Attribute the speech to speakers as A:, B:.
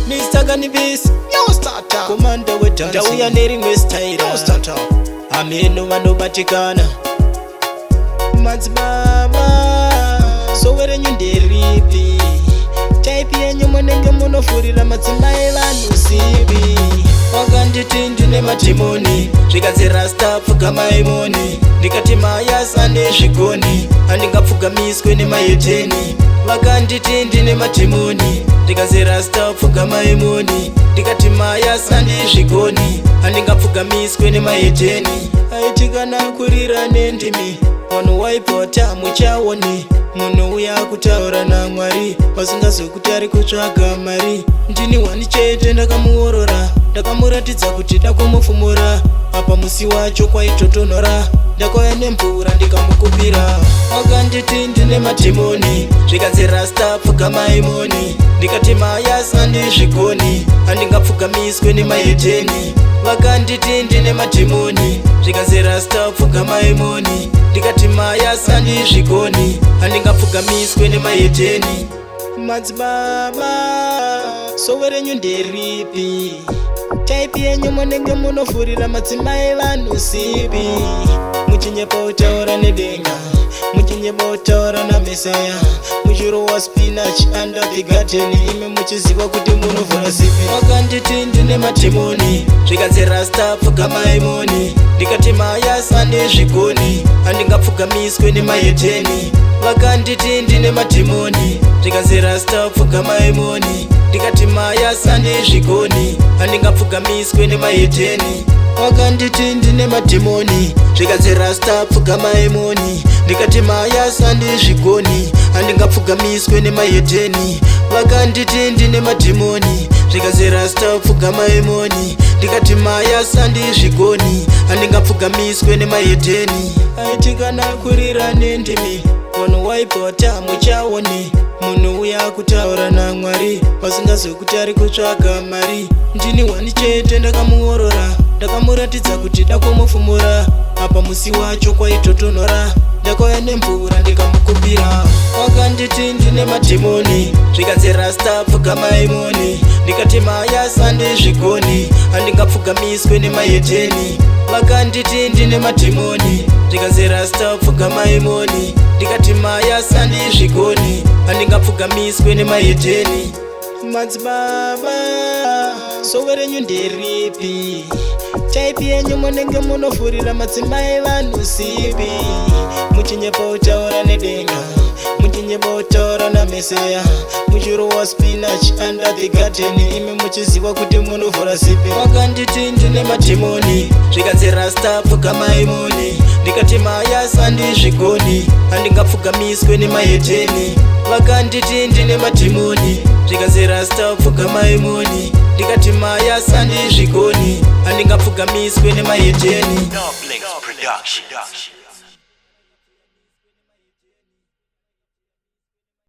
A: Mr. Cannabis,
B: Yo starter.
A: Commander wedance. Ndauya nerimwe style.
B: Yo starter.
A: Ameno vanobatikana. Madzibaba, sowe renyu nderipi? Type yenyu munenge munofurira madzimai vanhu sivi. Wakanditi ndine madhimoni, zvikanzi rasta pfugamaimoni. Ndikati mayasa nezvigoni, handingapfugamiswe nemayeteni. Vakanditi ndine madhimoni, ndikanzi rasta pfugamaimoni. Ndikati mayasa ndizvigoni, handingapfugamiswe nemayeteni. Aitikana kurira nendimi, vanhu waipota muchaoni. Munhu uya kutaura naMwari, vasingazokuti ari kutsvaga mari. Ndini wani chete ndakamuorora, ndakamuratidza kuti dakumufumura. Apa musi wacho kwaitotonhora, ndakauya nemvura ndikamukupira. Wakanditi ndine madhimoni, zvikanzi rasta pfugamaimoni. Ndikati mayasa ndizvigoni, handingapfugamiswe nemayeteni. Vakanditi ndine madhimoni, zvikanzi rasta pfugamaimoni. Ndikati mayasa ndizvigoni, handingapfugamiswe nemayeteni. Madzibaba, sowe renyu nderipi? Type yenyu munenge munofurira madzimai vanhu sivi. Muchinyepa utaura nedenga, muchinyepa utaura namesaya, muchirowa spinach under the garden, imi muchiziva kuti munovhura zipi. Wakanditi ndine madhimoni, zvikanzi rasta pfugamaimoni. Ndikati mayasa ndezvigoni, handingapfugamiswe nemayeteni. Vakanditi ndine madhimoni, zvikanzi rasta pfugamaimoni. Ndikati mayasa ndezvigoni, handingapfugamiswe nemayeteni. Wakanditi ndine madhimoni, zvikanzi rasta pfugamaimoni. Ndikati mayasa ndezvigoni, handingapfugamiswe nemayeteni. Vakanditi ndine madhimoni, zvikanzi rasta pfugamaimoni. Ndikati mayasa ndizvigoni, handingapfugamiswe nemayeteni. Aitikana kurira nendimi, vanhu waipota muchaoni. Munhu uya kutaura naMwari, vasingazokuti ari kutsvaga mari. Ndini wani chete ndakamuorora, ndakamuratidza kuti dakumufumura. Apa musi wacho kwaitotonhora, ndakauya nemvura ndikamukupira. Wakanditi ndine madhimoni, zvikanzi rasta pfugamaimoni. Ndikati mayasa ndezvigoni, handingapfugamiswe nemayeteni. Vakanditi ndine madhimoni, zvikanzi rasta pfugamaimoni. Ndikati mayasa ndezvigoni, handingapfugamiswe nemayeteni. Madzibaba, sowe renyu nderipi? Type yenyu munenge munofurira madzimai vanhu sivi. Muchinyepa utaura nedenga, muchinyepa utaura namesaya, muchirowa spinach under the garden, imi muchiziva kuti munovhura zipi. Wakanditi ndine madhimoni, zvikanzi rasta pfugamaimoni. Ndikati mayasa ndizvigoni, handingapfugamiswe nemayeteni. Vakanditi ndine madhimoni, zvikanzi rasta pfugamaimoni. Ndikati mayasa ndizvigoni, handingapfugamiswe nemayeteni.
C: Dublinks Production.